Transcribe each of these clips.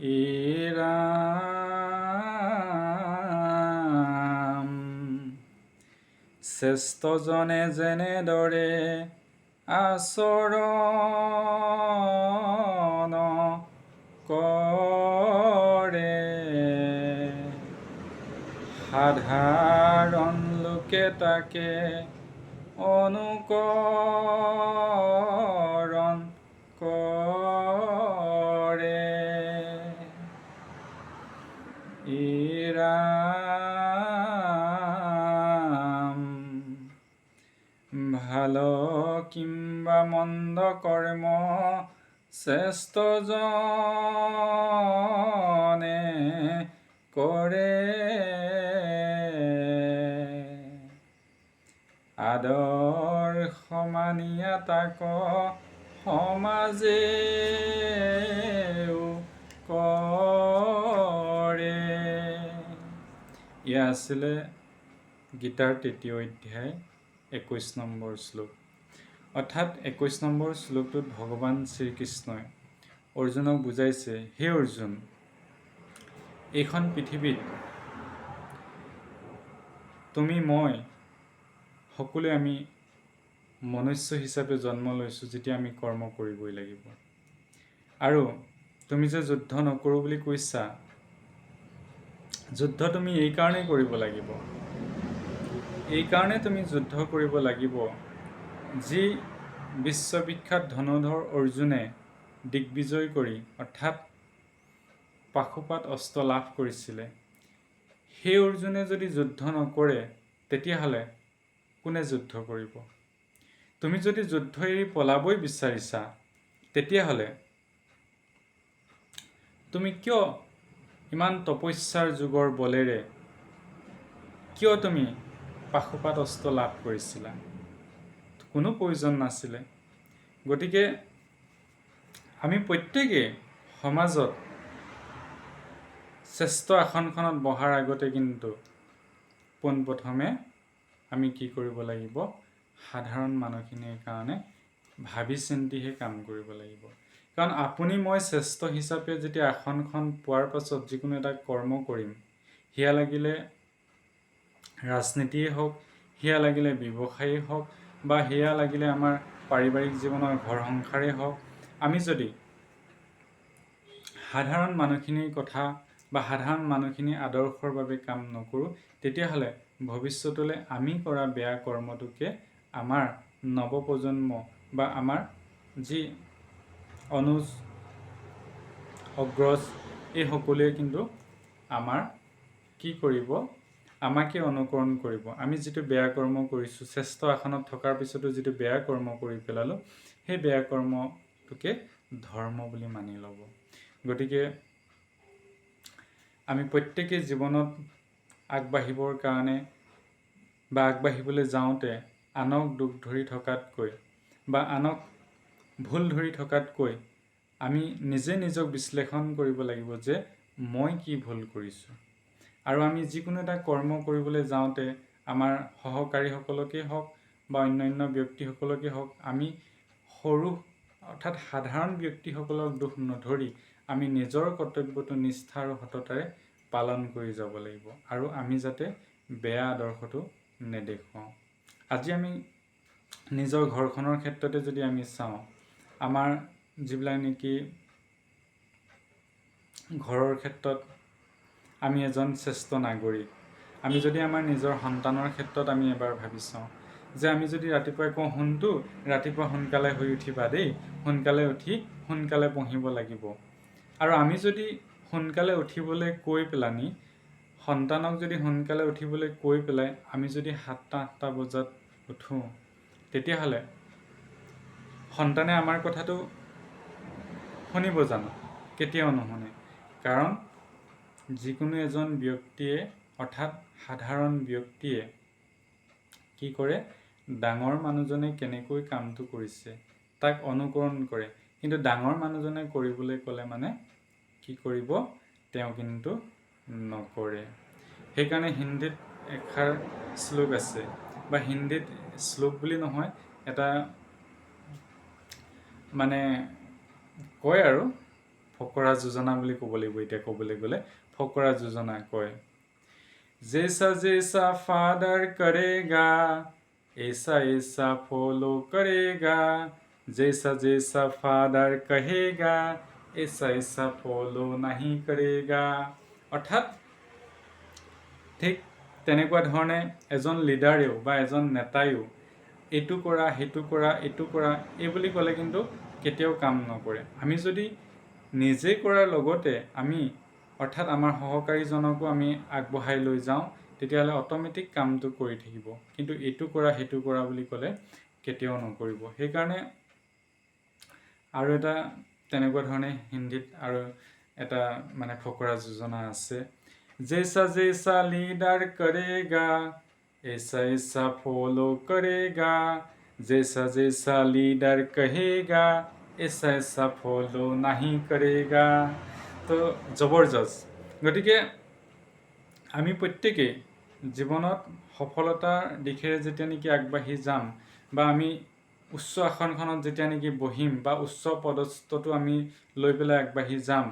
ই ৰাম। শ্ৰেষ্ঠজনে যেনেদৰে আচৰণ কৰে, সাধাৰণ লোকে তাকে অনুকৰণ কৰে। ই ৰাম। ভাল কিম্বা মন্দ কৰ্ম শ্ৰেষ্ঠজনে কৰে, আদৰ্শ মানিয়া তাক সমাজেও কৰে। এয়া আছিলে গীতাৰ তৃতীয় অধ্যায়, 21 নম্বৰ শ্লোক। অৰ্থাৎ 21 নম্বৰ শ্লোকটোত ভগৱান শ্ৰীকৃষ্ণই অৰ্জুনক বুজাইছে, হে অৰ্জুন, এইখন পৃথিৱীত তুমি, মই সকলোৱে আমি মনুষ্য হিচাপে জন্ম লৈছোঁ যেতিয়া আমি কৰ্ম কৰিবই লাগিব। আৰু তুমি যে যুদ্ধ নকৰোঁ বুলি কৈছা, যুদ্ধ তুমি এইকাৰণেই কৰিব লাগিব, এইকাৰণে তুমি যুদ্ধ কৰিব লাগিব, যি বিশ্ববিখ্যাত ধনুৰ্ধৰ অৰ্জুনে দিগ্বিজয় কৰি, অৰ্থাৎ পাশুপাত অস্ত্ৰ লাভ কৰিছিলে, সেই অৰ্জুনে যদি যুদ্ধ নকৰে, তেতিয়াহ'লে কোনে যুদ্ধ কৰিব? তুমি যদি যুদ্ধ এৰি পলাবই বিচাৰিছা, তেতিয়াহ'লে তুমি কিয় ইমান তপস্যাৰ যোগৰ বলেৰে কিয় তুমি পাশুপাত অস্ত্ৰ লাভ কৰিছিলা? কোনো প্ৰয়োজন নাছিলে। গতিকে আমি প্ৰত্যেকেই সমাজত শ্ৰেষ্ঠ আসনখনত বহাৰ আগতে কিন্তু পোনপ্ৰথমে আমি কি কৰিব লাগিব? সাধাৰণ মানুহখিনিৰ কাৰণে ভাবি চিন্তিহে কাম কৰিব লাগিব। কাৰণ আপুনি মই শ্ৰেষ্ঠ হিচাপে যেতিয়া আসনখন পোৱাৰ পাছত যিকোনো এটা কৰ্ম কৰিম, সেয়া লাগিলে ৰাজনীতিয়েই হওক, সেয়া লাগিলে ব্যৱসায়েই হওক বা সেয়া লাগিলে আমাৰ পাৰিবাৰিক জীৱনৰ ঘৰ সংসাৰেই হওক, আমি যদি সাধাৰণ মানুহখিনিৰ কথা বা সাধাৰণ মানুহখিনিৰ আদৰ্শৰ বাবে কাম নকৰোঁ, তেতিয়াহ'লে ভৱিষ্যতলৈ আমি কৰা বেয়া কৰ্মটোকে আমাৰ নৱপ্ৰজন্ম বা আমাৰ যি অনুজ, অগ্ৰজ, এই সকলোৱে কিন্তু আমাৰ কি কৰিব? আমাকে অনুকৰণ কৰিব। আমি যিটো বেয়া কৰ্ম কৰিছোঁ, শ্ৰেষ্ঠ আসনত থকাৰ পিছতো যিটো বেয়া কৰ্ম কৰি পেলালোঁ, সেই বেয়া কৰ্মটোকে ধৰ্ম বুলি মানি ল'ব। গতিকে আমি প্ৰত্যেকেই জীৱনত আগবাঢ়িবৰ কাৰণে বা আগবাঢ়িবলৈ যাওঁতে আনক দোষ ধৰি থকাতকৈ বা আনক ভুল ধৰি থকাতকৈ আমি নিজে নিজক বিশ্লেষণ কৰিব লাগিব যে মই কি ভুল কৰিছোঁ। আৰু আমি যিকোনো এটা কৰ্ম কৰিবলৈ যাওঁতে আমাৰ সহকাৰীসকলকেই হওক বা অন্যান্য ব্যক্তিসকলকেই হওক, আমি সৰু অৰ্থাৎ সাধাৰণ ব্যক্তিসকলক দোষ নধৰি আমি নিজৰ কৰ্তব্যটো নিষ্ঠা আৰু সততাৰে পালন কৰি যাব লাগিব আৰু আমি যাতে বেয়া আদৰ্শটো নেদেখুৱাওঁ। আজি আমি নিজৰ ঘৰখনৰ ক্ষেত্ৰতে যদি আমি চাওঁ, আমাৰ যিবিলাক নেকি ঘৰৰ ক্ষেত্ৰত আমি এজন শ্ৰেষ্ঠ নাগৰিক, আমি যদি আমাৰ নিজৰ সন্তানৰ ক্ষেত্ৰত আমি এবাৰ ভাবি চাওঁ যে আমি যদি ৰাতিপুৱাই কওঁ, "সোণটো, ৰাতিপুৱা সোনকালে শুই উঠিবা দেই, সোনকালে উঠি সোনকালে পঢ়িব লাগিব," আৰু আমি যদি সোনকালে উঠিবলৈ কৈ পেলানি, সন্তানক যদি সোনকালে উঠিবলৈ কৈ পেলাই আমি যদি 7টা 8টা বজাত উঠোঁ, তেতিয়াহ'লে সন্তানে আমাৰ কথাটো শুনিব জানো? কেতিয়াও নুশুনে। কাৰণ যিকোনো এজন ব্যক্তিয়ে, অৰ্থাৎ সাধাৰণ ব্যক্তিয়ে কি কৰে? ডাঙৰ মানুহজনে কেনেকৈ কামটো কৰিছে তাক অনুকৰণ কৰে। কিন্তু ডাঙৰ মানুহজনে কৰিবলৈ ক'লে মানে কি কৰিব তেওঁ? কিন্তু নকৰে। সেইকাৰণে হিন্দীত এষাৰ শ্লোক আছে, বা হিন্দীত শ্লোক বুলি নহয়, এটা মানে কয় আৰু ফকৰা যোজনা, যে "बड़े ফকৰা যোজনা বুলি ক'ব লাগিব। এতিয়া ক'বলৈ গ'লে ফকৰা যোজনা কয়, जैसा जैसा फादर करेगा, ऐसा ऐसा फॉलो करेगा। जैसा जैसा फादर कहेगा, ऐसा ऐसा फॉलो नहीं करेगा। অৰ্থাৎ ঠিক তেনেকুৱা ধৰণে এজন লিডাৰেও বা এজন নেতায়ো এইটো কৰা, সেইটো কৰা, এইটো কৰা এই বুলি ক'লে কিন্তু কেতিয়াও কাম নকৰে। আমি যদি নিজে কৰাৰ লগতে আমি অৰ্থাৎ আমাৰ সহকাৰীজনকো আমি আগবঢ়াই লৈ যাওঁ, তেতিয়াহ'লে অট'মেটিক কামটো কৰি থাকিব। কিন্তু এইটো কৰা, সেইটো কৰা বুলি ক'লে কেতিয়াও নকৰিব। সেইকাৰণে আৰু এটা তেনেকুৱা ধৰণে হিন্দীত আৰু এটা মানে ফকৰা যোজনা আছে, जैसा जैसा लीडर करेगा, ऐसा ऐसा फॉलो करेगा। जैसा जैसा लीडर कहेगा, ऐसा ऐसा फॉलो नहीं करेगा। তো জবৰদস্ত। গতিকে আমি প্ৰত্যেকেই জীৱনত সফলতাৰ দিশেৰে যেতিয়া নেকি আগবাঢ়ি যাম বা আমি উচ্চ আসনখনত যেতিয়া নেকি বহিম বা উচ্চ পদস্থটো আমি লৈ পেলাই আগবাঢ়ি যাম,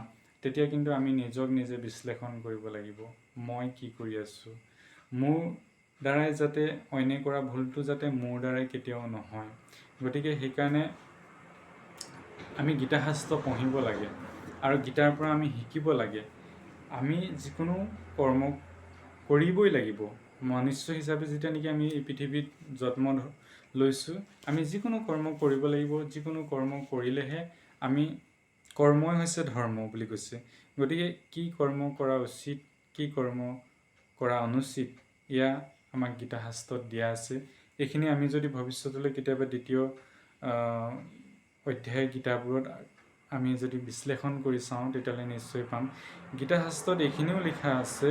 তেতিয়া কিন্তু আমি নিজক নিজে বিশ্লেষণ কৰিব লাগিব, মই কি কৰি আছোঁ, মোৰ দ্বাৰাই যাতে অইনে কৰা ভুলটো যাতে মোৰ দ্বাৰাই কেতিয়াও নহয়। গতিকে সেইকাৰণে আমি গীতাশাস্ত্ৰ পঢ়িব লাগে আৰু গীতাৰ পৰা আমি শিকিব লাগে। আমি যিকোনো কৰ্ম কৰিবই লাগিব। মনুষ্য হিচাপে যেতিয়া নেকি আমি এই পৃথিৱীত জন্ম লৈছোঁ, আমি যিকোনো কৰ্ম কৰিব লাগিব। যিকোনো কৰ্ম কৰিলেহে আমি, কৰ্মই হৈছে ধৰ্ম বুলি কৈছে। গতিকে কি কৰ্ম কৰা উচিত, কি কৰ্ম কৰা অনুচিত, এয়া আমাক গীতাশাস্ত্ৰত দিয়া আছে। এইখিনি আমি যদি ভৱিষ্যতলৈ কেতিয়াবা দ্বিতীয় অধ্যায় গীতাবোৰত আমি যদি বিশ্লেষণ কৰি চাওঁ, তেতিয়াহ'লে নিশ্চয় পাম। গীতাশাস্ত্ৰত এইখিনিও লিখা আছে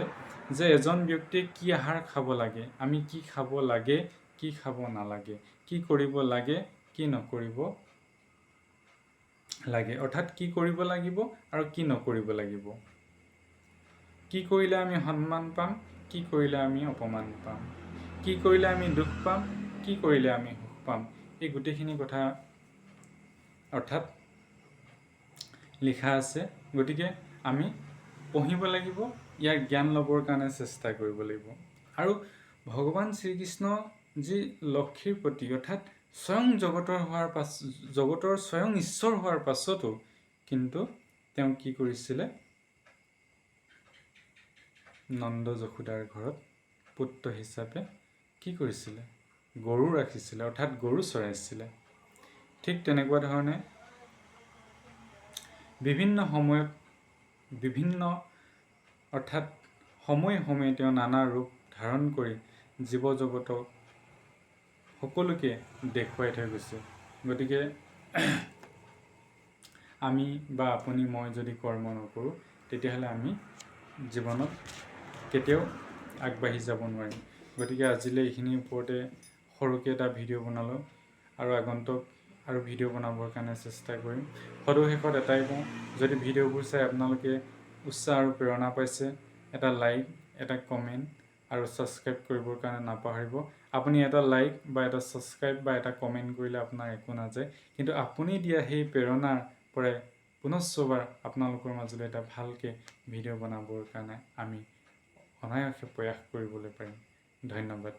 যে এজন ব্যক্তিয়ে কি আহাৰ খাব লাগে, আমি কি খাব লাগে, কি খাব নালাগে, কি কৰিব লাগে, কি নকৰিব লাগে, অৰ্থাৎ কি কৰিব লাগিব আৰু কি নকৰিব লাগিব, কি কৰিলে আমি সন্মান পাম, কি কৰিলে আমি অপমান পাম, কি কৰিলে আমি দুখ পাম, কি কৰিলে আমি সুখ পাম, এই গোটেইখিনি কথা অৰ্থাৎ লিখা আছে। গতিকে আমি পঢ়িব লাগিব, ইয়াৰ জ্ঞান ল'বৰ কাৰণে চেষ্টা কৰিব লাগিব। আৰু ভগৱান শ্ৰীকৃষ্ণ যি লক্ষীৰ প্ৰতি, অৰ্থাৎ স্বয়ং জগতৰ হোৱাৰ পাছ, জগতৰ স্বয়ং ঈশ্বৰ হোৱাৰ পাছতো কিন্তু তেওঁ কি কৰিছিলে? নন্দ যশোদাৰ ঘৰত পুত্ৰ হিচাপে কি কৰিছিলে? গৰু ৰাখিছিলে, অৰ্থাৎ গৰু চৰাইছিলে। ঠিক তেনেকুৱা ধৰণে বিভিন্ন সময়ত বিভিন্ন, অৰ্থাৎ সময়ে সময়ে তেওঁ নানা ৰূপ ধাৰণ কৰি জীৱ জগতক সকলোকে দেখুৱাই থৈ গৈছে। গতিকে আমি বা আপুনি মই যদি কৰ্ম নকৰোঁ, তেতিয়াহ'লে আমি জীৱনত কেতিয়াও আগবাঢ়ি যাব নোৱাৰিম। গতিকে আজিলৈ এইখিনিৰ ওপৰতে সৰুকৈ এটা ভিডিঅ' বনালোঁ আৰু আগন্তুক আৰু ভিডিঅ' বনাবৰ কাৰণে চেষ্টা কৰিম। সদৌ শেষত এটাই কওঁ, যদি ভিডিঅ'বোৰ চাই আপোনালোকে উৎসাহ আৰু প্ৰেৰণা পাইছে, এটা লাইক, এটা কমেণ্ট আৰু ছাবস্ক্ৰাইব কৰিবৰ কাৰণে নাপাহৰিব। আপুনি এটা লাইক বা এটা ছাবস্ক্ৰাইব বা এটা কমেণ্ট কৰিলে আপোনাৰ একো নাযায়, কিন্তু আপুনি দিয়া সেই প্ৰেৰণাৰ পৰাই পুনশ্চবাৰ আপোনালোকৰ মাজলৈ এটা ভালকৈ ভিডিঅ' বনাবৰ কাৰণে আমি অনায়াসে প্ৰয়াস কৰিবলৈ পাৰিম। ধন্যবাদ।